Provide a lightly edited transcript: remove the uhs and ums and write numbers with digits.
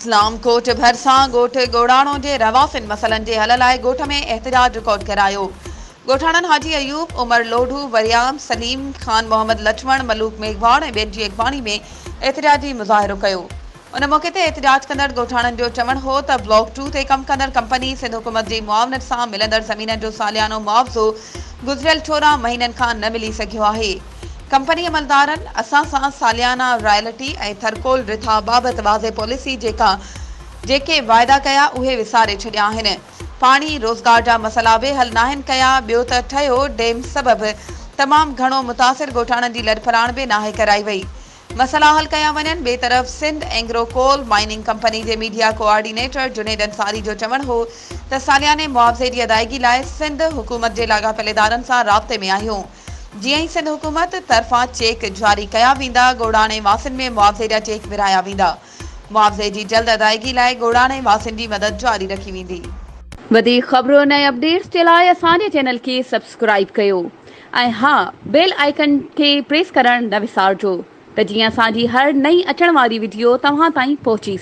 اسلام ڪوٽ ڀرسان ڳوٺ ڳوڙاڻو جي رهواسين مسئلن جي حل لاء ڳوٺ ۾ احتجاج رڪارڊ ڪرايو. ڳوٺاڻن حاجي ايوب، عمر لوڍو، وريام، سليم، خان محمد لڇمڻ، ملوڪ ميگهواڙ ۽ ٻين جي اڳواڻي ۾ احتجاجي مظاهرو ڪيو. ان موقعي تي احتجاج ڪندڙ ڳوٺاڻن جو چوڻ هو ته بلاڪ ٽو تي ڪم ڪندڙ ڪمپني سنڌ حڪومت جي معاونت سان ملندڙ زمينن جو ساليانو معاوضو گذريل 14 مهينن کان نه ملي سگهيو آهي. ڪمپني عملدارن اسان سان ساليانا رائلٽي ۽ ٿرڪول رٿا بابت واضح پاليسي جيڪا جيڪي واعدا ڪيا اهي وساري ڇڏيا آهن. پاڻي، روزگار جا مسئلا به حل ناهن ڪيا، ٻيو ته ٺهيو ڊيم سبب تمام گهڻو متاثر ڳوٺاڻن جي لڏپلاڻ به ناهي ڪرائي وئي. مسئلا حل ڪيا وڃن، ٻئي طرف Sindh Engro coal mining company جي ميڊيا ڪوآرڊينيٽر جنيد انصاري جو چوڻ هو ته سالياني معاوضي جي ادائيگي لاء سنڌ حڪومت جي لاڳاپيل ادارن سان رابطي ۾ آهيون جيئن ئي سنڌ حڪومت طرفان چيڪ جاري ڪيا ويندا ڳوڙاڻي واسين ۾ معاوضي جا چيڪ ورهايا ويندا، معاوضي جي جلد ادائيگي لاء ڳوڙاڻي واسين جي مدد جاري رکي ويندي. وڌيڪ خبرن ۽ اپڊيٽس جي لاء اسان جي چينل کي سبسڪرائيب ڪيو ۽ ها بيل آئيڪن کي پريس ڪرڻ نه وسارجو ته جيئن اسان جي هر نئين اچڻ واري وڊيو توهان تائين پهچي.